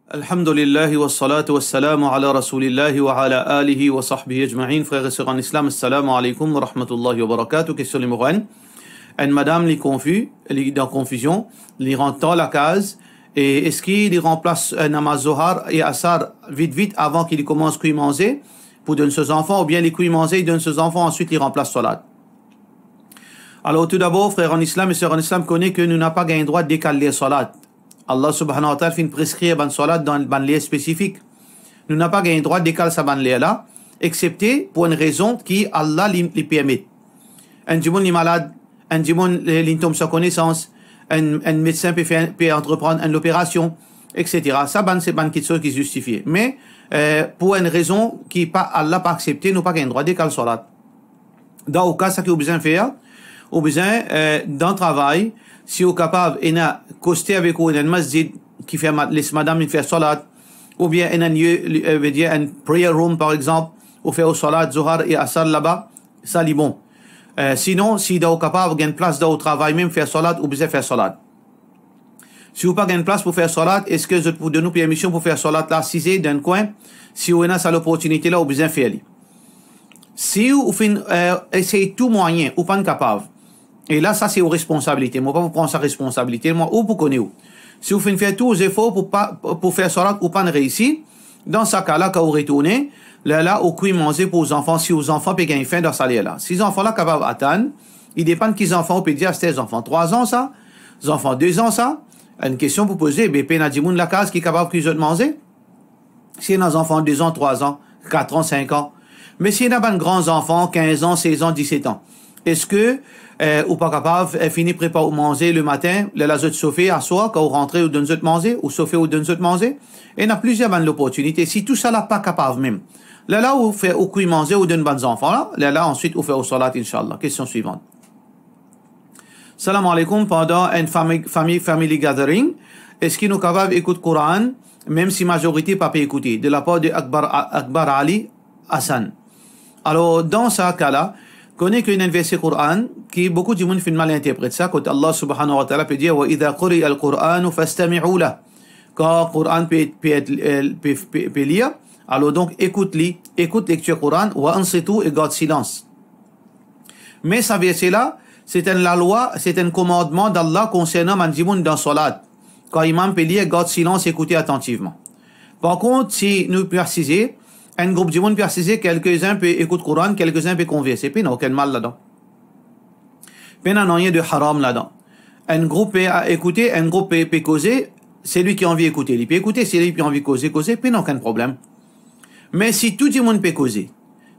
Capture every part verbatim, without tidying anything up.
Alhamdulillah, wa salatu wa salamu ala Rasulillah wa ala alihi wa sahbihi ajma'in. Frer e ser an Islam, assalamu alaikum wa rahmatullahi wa barakatuh. Kestion nimero enn. Enn madam li konfi, li dan konfizion, li rant tar lakaz, e eski li ranplas, eh, namaz Zohar e Asar vit vit avan ki li koumans kwi manze pou donn so zanfan, oubien li kwi manze, li donn so zanfan, answit li ranplas salat? Alor, toudabor, frer an Islam e ser an Islam, kone ke nou napa gagn drwa dekal ler salat. Allah Subhanahu wa Ta'ala finn preskrir bann salat dan bann ler spesifik. Nou napa gagn drwa dekal sa bann ler la, exsepte pou enn rezon ki Allah li, li permet. Enn dimoun li malad, enn dimoun li, li tom san konesans, enn, enn medsin pe fer, pe antreprann enn loperasion, et cetera. Sa bann, se bann kiksoz ki zistifie. Me, eh, pou enn rezon ki pa, Allah pa aksepte, nou pa gagn drwa dekal salat. Dan ou ka, sa ki ou bizin fer, ou bizin, eh, dan travay, si ou kapav, ena koste avek ou, ena enn masjid ki fer ma-, les madam vinn fer salat, oubien ena enn lie, li, eh, vedir enn prayer room, par exanp, ou fer ou salat Zohar e Asar laba, sa li bon. Eh, sinon, si dan ou kapav gagn plas dan ou travay mem fer salat, ou bizin fer salat. Si ou pa gagn plas pou fer salat, eski zot pou donn ou permision pou fer salat la asize dan enn kwin? Si ou ena sa loportinite la, ou bizin fer li. Si ou finn, eh, esey tou mwayin, ou pa'nn kapav, e la, sa se ou responsabilite. Mo pa pou pran sa responsabilite, mwa, ou pou kone ou. Si ou finn fer tou zefor pou pa, pou fer salat, ou pa'nn reisi, dan sa ka la, kan ou retourne, lerla ou kwi manze pou ou zanfan, si ou zanfan pe gagn fin dan sa ler la. Si zanfan la kapav atann, li depann ki zanfan ou pe dir, aster zanfan trwa zan sa, zanfan de zan sa, enn kestion pou poze, be pena dimoun lakaz ki kapav kwi zot manze? Si ena zanfan de zan, trwa zan, kat an, sink an. Me si ena bann gran zanfan, kinz an, sez an, diset an, eski, eh, ou pa kapav, eh, fini prepar ou manze lematin, lerla zot sofe, aswar, kan ou rantre, ou donn zot manze, ou sofe, ou donn zot manze? Ena plizier bann loportinite. Si tousala pa kapav mem, lerla ou fer, ou kwi manze, ou donn bann zanfan la, lerla answit ou fer ou salat, inshallah. Kestion swivan. Salam alaikum, pandan enn fami-, fami-, family gathering, eski nou kapav ekout Quran, mem si mazorite pa pe ekoute? De lapar de Akbar, Akbar Ali Hassan. Alor, dan sa ka la, kone ki ena enn verse Quran ki boukou dimoun finn mal interpret sa, kot Allah Subhanahu wa Ta'ala pe dir, "Wa idha quri'a al-Qur'anu fastami'u lah." Kan Quran pe, pe, pe, pe, pe lir, alor donk ekout li, ekout lektir Quran, "wa ansitu", e gard silans. Me sa verse la, se enn lalwa, se enn komandman d'Allah konsernan bann dimoun dan salat. Kan imam pe lir, gard silans, ekoute atantivman. Par kont, si nou pe asize, enn group dimoun pe asize, kelkezin pe ekout Quran, kelkezin pe konverse, pena okenn mal ladan. Pena nanye de haram ladan. Enn group pe, a, ekoute, enn group pe, pe koze, selwi ki anvi ekoute, li pe ekoute, selwi ki anvi koze, koze, pena okenn problem. Me si tou dimoun pe koze,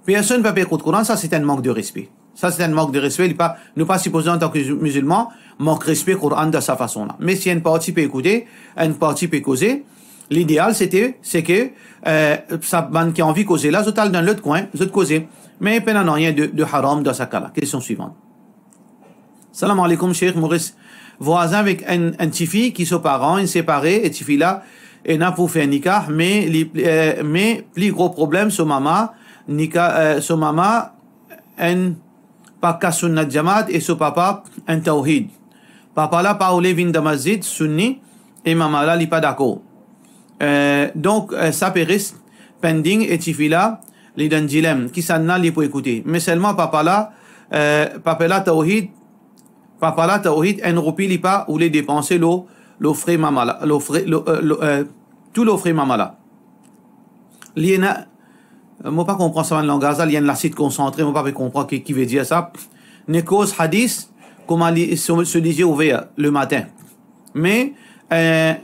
personn pa pe ekout Quran, sa se enn mank de respe. Sa se enn mank de respe, li pa, nou pa sipoze antan ki mizilman mank respe Quran dan sa fason la. Me si enn parti pe ekoute, enn parti pe koze, lideal sete, se ke, eh, sa bann ki anvi koze la, zot al dan lot kwin, zot koze. Me pena nanye de, de haram dan sa ka la. Kestion swivan. Salam alaikum, Sheikh Maurice. Vwazin avek enn, enn tifi ki so paran inn separe e tifi la ena pou fer nikah, me li, eh, me pli gro problem so mama, nikah, eh, so mama enn pa kas sunnat jamaat e so papa enn tawhid. Papa la pa oule vinn dan masjid sunni e mama la li pa dakor. Eh, donk, eh, sa pe res pending e tifi la, li dan dilem, kisannla li pou ekoute. Me selman papa la, eh, papa la tawhid, papa la tawhid, enn roupi li pa oule depanse lor, lor fre mama la, lor fre, lor, eh, lor, eh, tou lor fre mama la. Li ena, mo pa konpran sa bann langaz la, li enn lasid konsantre, mo pa pe konpran ki, ki vedir sa. Nekoz hadis, kouma li, so, so lizie ouver lematin. Me, eh,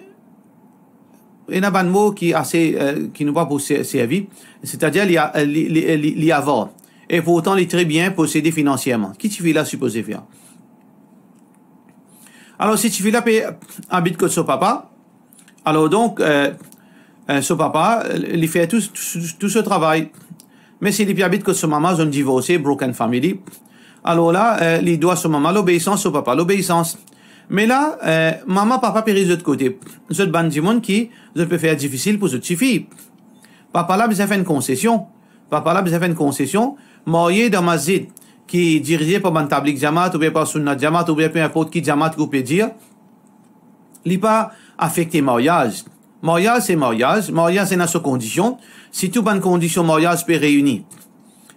ena bann mo ki ase, eh, ki nou pa pou se-, servi, setadir li a-, li, li, li, li avar. E pourtan, li tre bien posede finansierman. Ki tifi la sipoze fer? Alor, si tifi la pe abit kot so papa, alor donk, eh, eh, so papa, eh, li fer tou, tou, tou so travay. Me si li pe abit kot so mama, zot divorse, broken family, alor la, eh, li dwa so mama lobeisans, so papa lobeisans. Me la, eh, mama, papa pe res zot kote. Zot bann dimoun ki zot pe fer difisil pou zot tifi. Papa la bizin fer enn konsesion. Papa la bizin fer enn konsesion. Marye dan masjid ki dirize par bann tablig jamaat oubien par sunnat jamaat oubien pe inport ki jamaat ki ou pe dir, li pa afekte maryaz. Maryaz se maryaz, maryaz ena so kondision. Si tou bann kondision maryaz pe reyini,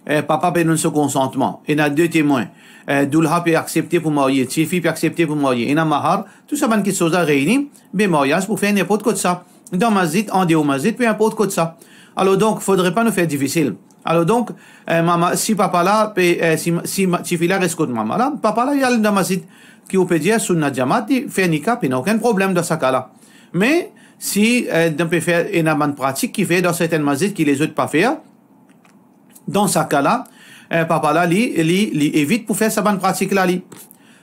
eh, papa pe donn so konsantman, ena de temwin, eh, doulha pe aksepte pou marye, tifi pe aksepte pou marye, ena mahar, tou sa bann kiksoz la reyini, be maryaz pou fer ninport kot sa. Dan masjid, andeor masjid, pe inport kot sa. Alor donk, fodre pa nou fer difisil. Alor donk, eh, mama, si papa la pe, eh, si, si ma-, tifi la res kot mama la, papa la, li al dan masjid, ki ou pe dir, sounna jamaat, li fer nika, pena okenn problem dan sa ka la. Me, si, eh, dan pe fer, ena bann pratik ki fer dan sertenn masjid ki lezot pa fer, dan sa ka la, eh, papa la, li, li, li evit pou fer sa bann pratik la, li.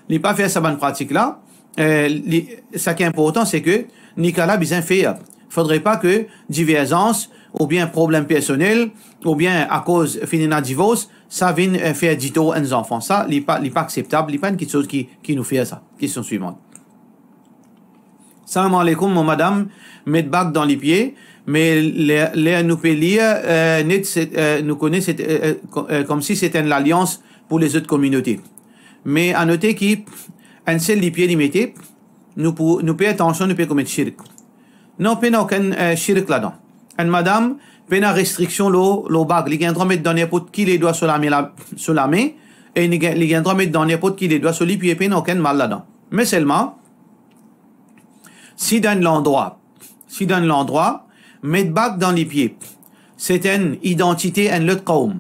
Li pa fer sa bann pratik la, eh, li, sa ki inportan, se ke nika la bizin fer. Fodre pa ke diverzans, oubien problem personel, oubien akoz finn ena divors, sa vinn, eh, fer ditor enn zanfan. Sa, li pa, li pa akseptab, li pa enn kiksoz ki, ki nou fer sa. Kestion swivan. Salam aleykoum, mo madam met bag dan lipie, me ler, ler nou pe lir, eh, net, se, eh, nou kone se, eh, eh, ko-, eh, koumsi se enn lalians pou lezot kominote. Me anote ki enn sel lipie li mete, nou pou, nou pe, atansion, nou pe komet shirk. Non, pena okenn, eh, shirk ladan. Enn madam pena restriksion lor, lor bag, li gagn drwa met dan ninport ki ledwa so lame la, so lame, e li gagn, li gagn drwa met dan ninport ki ledwa so lipie, pena okenn mal ladan. Me selman, si dan enn landrwa, si dan enn landrwa, met bag dan lipie, se enn idantite enn lot kawm.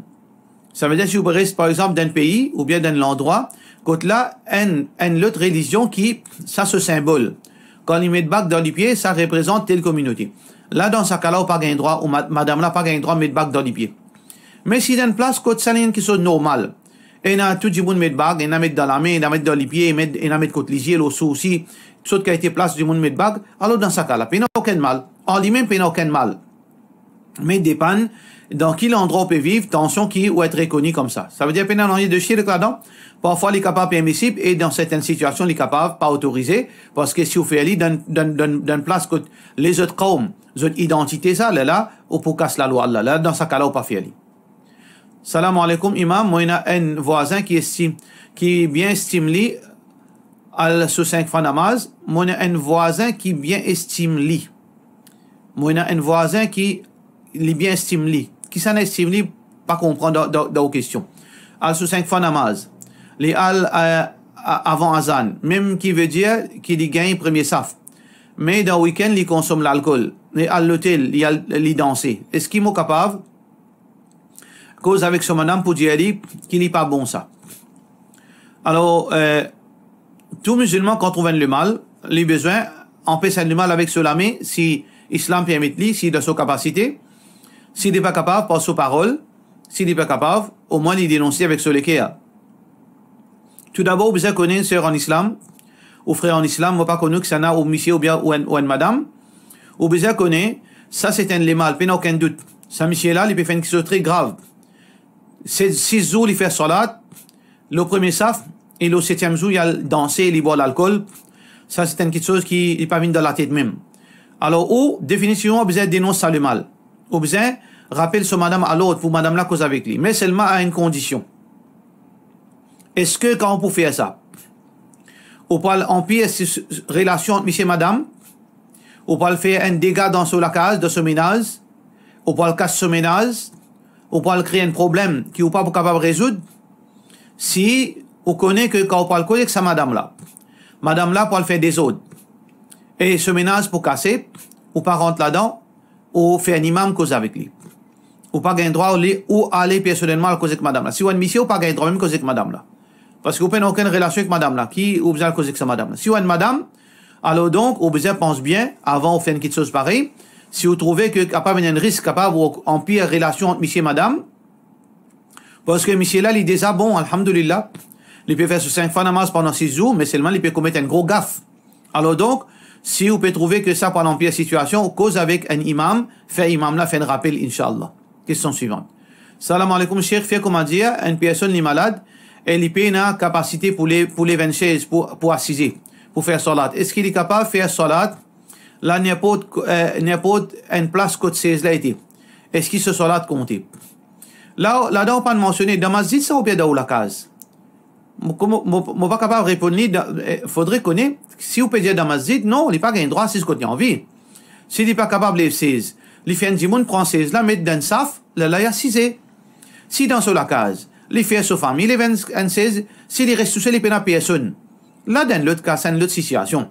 Savedir, si ou pe res, par exanp, dan enn pei oubien dan enn landrwa, kot la, enn, enn lot relizion ki, sa so sinbol. Kan li met bag dan lipie, sa reprezant tel kominote. La, dan sa ka la, ou pa gagn drwa, ou ma-, madam la pa gagn drwa met bag dan lipie. Me si dan enn plas kot sa, li enn kiksoz normal, ena tou dimoun met bag, ena met dan lame, ena met dan lipie, met, ena met kot lizie, lor sousi, sort kalite plas dimoun met bag, alor dan sa ka la, pena okenn mal. An limem, pena okenn mal. Me depann dan ki landrwa ou pe viv, atansion ki ou et rekoni koumsa. Savedir, pena nanye de shirk ladan. Parfwa, li kapav permisib, e dan sertenn sitiasion, li kapav pa otorize, parski si ou fer li dan, dan, dan, dan plas kot lezot kawm, zot idantite sa, lerla, ou pou kas lalwa Allah. La, dan sa ka la, ou pa fer li. Salam aleykoum, imam. Mo ena enn vwazin ki estim, ki bien estim li al so sink fwa namaz. Mo ena enn vwazin ki bien estim li. Mo ena enn vwazin ki li bien estim li. Kisannla estim li, pa konpran dan, dan, dan ou kestion. Al so sink fwa namaz. Li al, eh, a-, avan azan, mem ki vedir ki li gagn premie saf. Me dan wikenn, li konsom lalkol. Li al lotel, li al, li danse. Eski mo kapav koz avek so madam pou dir li ki li pa bon sa? Alor, eh, tou mizilman, kan trouv enn lemal, li bizin anpes enn lemal avek so lame, si Islam permet li, si dan so kapasite. Si li pa kapav, par so parol. Si li pa kapav, omwin li denons li avek so leker. Toudabor, ou bizin kone, ser an Islam, ou frer an Islam, mo pa konn ou kisannla, ou misie oubien ou enn, ou enn madam, ou bizin kone, sa se enn lemal, pena okenn dout. Sa misie la, li pe fer enn kiksoz tre grav. Se sis zour li fer salat, lor premie saf, e lor setiem zour, li al danse, li bwar lalkol. Sa se enn kiksoz ki, li pa vinn dan latet mem. Alor, ou, definitivman, ou bizin denons sa lemal. Ou bizin rapel so madam alord pou madam la koz avek li. Me selman a enn kondision. Eski kan ou pou fer sa, ou pou al anpir si, relasion ant misie madam, ou pou al fer enn dega dan so lakaz, dan so menaz, ou pou al kas so menaz, ou pou al kre enn problem ki ou pa pou kapav rezoud, si ou kone ke kan ou pou al koz ek sa madam la, madam la pou al fer dezord, e so menaz pou kase, ou pa rant ladan, ou fer enn imam koz avek li. Ou pa gagn drwa, ou li, ou ale personelman al koz ek madam la. Si ou enn misie, ou pa gagn drwa mem koz ek madam la. Parski ou pena okenn relasion ek madam la, ki ou bizin al koz ek sa madam la. Si ou enn madam, alor donk, ou bizin pans bien avan ou fer enn kiksoz parey. Si ou trouve ke kapav ena enn risk, kapav ou anpir relasion ant misie madam, parski misie la, li deza bon, alhamdulillah. Li pe fer so sink fwa namaz pandan sis zour, me selman li pe komet enn gro gaf. Alor donk, si ou pe trouve ke sa pou al anpir sitiasion, ou koz avek enn imam, fer imam la fer enn rapel, inshallah. Kestion swivan. Salam aleykoum, Sheikh, fer kouma dir, enn personn li malad, e li pena kapasite pou le-, pou lev enn sez pou, pou asize, pou fer salat. Eski li kapav fer salat la ninport, eh, ninport enn plas kot sez la ete? Eski so salat konte? La, ladan ou pa'nn mansione, dan masjid sa oubien dan ou lakaz? Mo, kouma, mo, mo pa kapav reponn li, dan, eh, fodre kone, si ou pe dir dan masjid, non, li pa gagn drwa asiz kot li anvi. Si li pa kapav lev sez, li fer enn dimoun pran sez la, met dan enn saf, lerla li asize. Si dan so lakaz, li fer so fami lev enn, enn sez, si li res tousel, li pena personn. La, dan lot ka, sa enn lot sitiasion.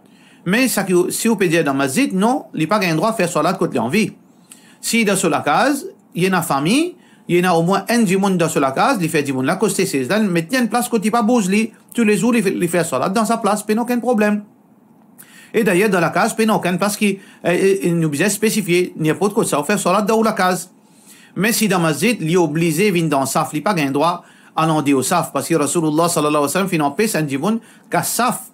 Me sa ki, si ou pe dir dan masjid, non, li pa gagn drwa fer swalat kot li anvi. Si dan so lakaz, li ena fami, li ena omwin enn dimoun dan so lakaz, li fer dimoun la koste sez la, li met li enn plas kot li pa bouz li, toulezour li, li fer swalat dan sa plas, pena okenn problem. E dayer, dan lakaz, pena okenn plas ki, e, e, e, nou bizin spesifie, ninport kot sa ou fer swalat dan ou lakaz. Me si dan masjid, li oblize vinn dan saf, li pa gagn drwa al andeor saf, parski Rasoulullah sallallahu alayhi wa sallam finn anpes enn dimoun kas saf.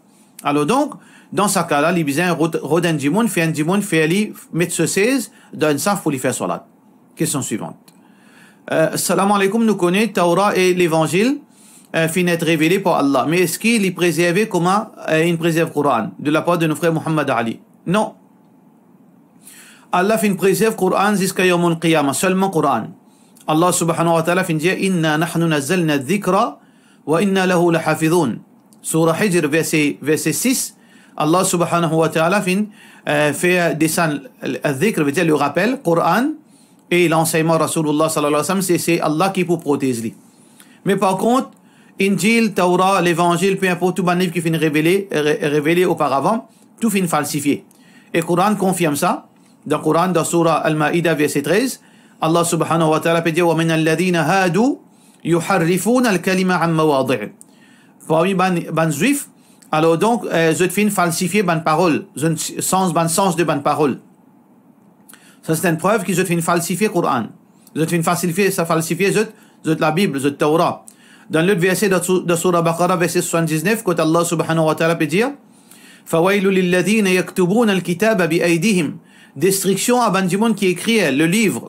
Alor donk, dan sa ka la, li bizin rod, rod enn dimoun, fer enn dimoun, fer li met so sez dan enn saf pou li fer swalat. Kestion swivan. Euh, salam alaikum, nou kone Taura e Levanzil, euh, finn et revele par Allah, me eski li prezerve kouma, euh, inn prezerv Koran, de la par de nou frer Muhammad Ali? Non. Allah finn prezerv Koran ziska yawmul qiyama, selman Koran. Allah subhanahu wa ta'ala finn dir, "Inna nahnu nazzalna dhikra wa inna lahu lahafizun." Surah Hijr, verse, verse sis, Allah subhanahu wa ta'ala finn, euh, fer desann al-dhikr, vedir le rapel, Koran, e lansegnman Rasoulullah sallallahu alayhi wa sallam, se, se Allah ki pou protez li. Me par kont, Injil, Taura, Levanzil, pe inport tou bann liv ki finn revele, re, revele oparavan, tou finn falsifie. E Koran konfirm sa. Dan Koran, dan Surah Al-Maida, verse trez, Allah subhanahu wa ta'ala pe dir, "Wa min alladhina hadu yuharrifuna al-kalima an mawadi'i." Parmi bann, bann Zwif, alor donk, euh, zot finn falsifie bann parol, zot sanz bann sans de bann parol. Sa se enn prev ki zot finn falsifie Koran. Zot finn falsifie, sa falsifie zot, zot Labib, zot Taura. Dan lot verse, dan sou, dan Surah Baqara, verse swasann-diznef, kot Allah subhanahu wa ta'ala pe dir, "Fawailul lilladhina yaktubuna al-kitaba bi aydihim." Destriksion a bann dimoun ki ekrir le liv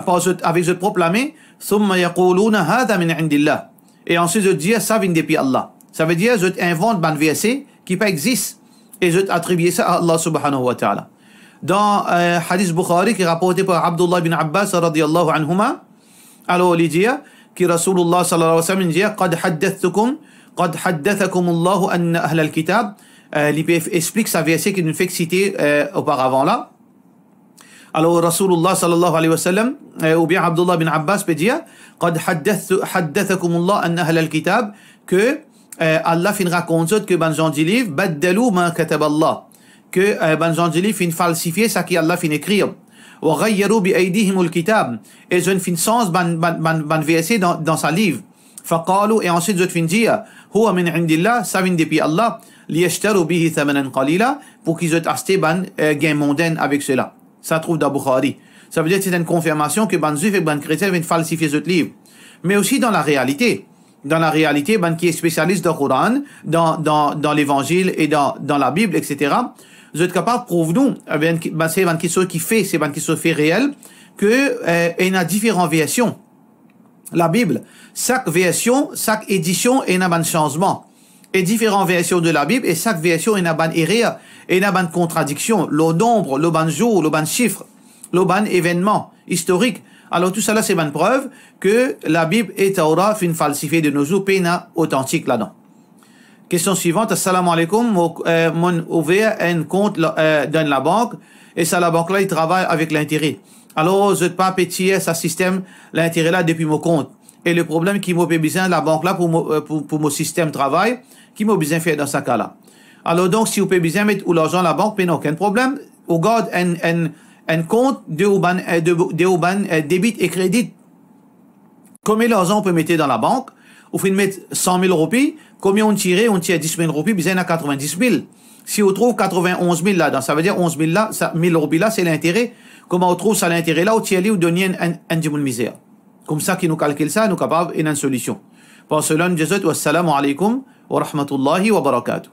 par zot, avek zot prop lame, "thumma yaquluna hadha min indillah." E answit zot dir, "Sa vinn depi Allah." Savedir, zot invant bann verse ki pa exist e zot atribie sa a Allah subhanahu wa ta'ala. Dan, euh, hadis Bukhari ki raporte par Abdullah bin Abbas radiyallahu anhuma, alor li dir ki Rasoulullah sallallahu alayhi wa sallam dir, "Qad haddathtukum, qad haddathakumullahu anna ahlal kitab." Euh, li pe explik sa verse ki nou fek site, euh, oparavan la. Alor, Rasoulullah sallallahu alayhi wa sallam, euh, oubien Abdullah bin Abbas pe dir, "Qad haddath-, haddathakumullah anna ahlal kitab", ke, euh, Allah finn rakont zot ke bann zan diliv, "baddalu ma kataballah", ke, euh, bann zan diliv finn falsifie sa ki Allah finn ekrir. "Wa ghayyaru bi aydihimul kitab", e zot finn sanz bann, bann, bann, bann verse dan, dan sa liv. "Faqalu", e answit zot finn dir, "Huwa min indillah", sa vinn depi Allah, "liyashtaru bihi thamanan qalila", pou ki zot aste bann, euh, gagn mondenn avek sela. Sa trouv dan Bukhari. Savedir se enn konfirmasion ke bann Zwif ek bann kretien vinn falsifie zot liv. Me osi dan larealite, dan larealite, bann ki spesializ dan Koran, dan, dan, dan Levanzil e dan, dan Labib, et cetera, zot kapav prouv nou, eh bien, ki, bann, se bann kiksoz ki fe, se bann kiksoz fe reel, ke, euh, ena diferan version. Labib, sak version, sak edision ena bann sanzman. E diferan version de Labib, e sak version ena bann erer, ena bann kontradiksion, lor nonb, lor bann zour, lor bann sif, lor bann evennman istorik. Alor, tousala se bann prev ke Labib e Taura finn falsifie de nos jours, pena otantik ladan. Kestion swivan, assalamu alaikum, mo, euh, monn ouver enn kont la, euh, dan enn labank, e sa labank la, li travay avek lintere. Alor, zot pa pe tir sa sistem lintere la depi mo kont. E le problem ki mo pe bizin labank la pou mo, euh, pou, pou mo sistem travay, ki mo bizin fer dan sa ka la? Alor donk, si ou pe bizin met ou larzan labank, pena okenn problem. Ou gard enn, enn, enn kont de ou bann, euh, de, de ou bann, euh, debit e kredit. Konbien larzan ou pe mete dan labank? Ou finn met san mil roupi, konbien ou tire? Ou tir dis mil roupi, bizin ena katrovin-dis mil. Si ou trouv katrovin-onz mil ladan, savedir onz mil la, sa mil roupi la, se lintere. Kouma ou trouv sa lintere la, ou tir li, ou donn li enn, enn, enn dimoun mizer. Koumsa ki nou kalkil sa, nou kapav ena enn solision. Pran swin zot, wassalamu alaikum wa rahmatullahi wa barakatuh.